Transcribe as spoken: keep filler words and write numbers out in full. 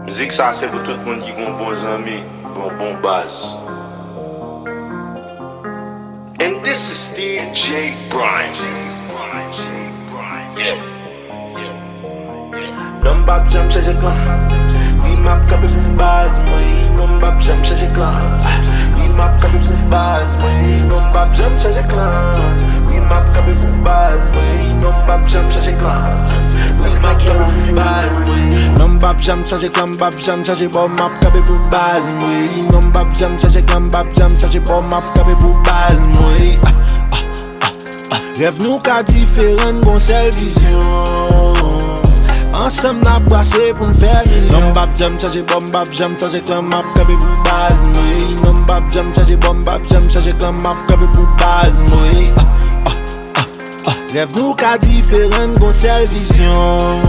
Mizik sa se pou tout moun ki gon bon zanmi, gon bon baz. And this is D J Brian. Yeah. Non, m pap janm chanje klan. Wi, m ap kanpe pou baz mwen. Non, m pap janm chanje klan. Wi, m ap kanpe pou baz mwen. Non, m pap janm chanje klan. Wi, m ap kanpe pou baz mwen. Non, m pap janm chanje klan. Wi, m ap kanpe pou baz mwen. Non, m pap janm chanje klan, m pap janm chanje bò, m ap kanpe pou baz mwen. Non, m pap janm chanje klan, m pap janm chanje bò, m ap kanpe pou baz mwen. Ah, ah, ah, ah. Rèv nou ka diferan, n gon sèl vizyon. Ansanm n ap brase pou n fè milyon. Non, m pap janm chanje bò, m pap janm chanje klan, m ap kanpe pou baz mwen. Non, m pap janm chanje bò, m pap janm chanje klan, m ap kanpe pou baz mwen. Ah, ah, ah, ah. Rèv nou ka diferan, n gon sèl vizyon.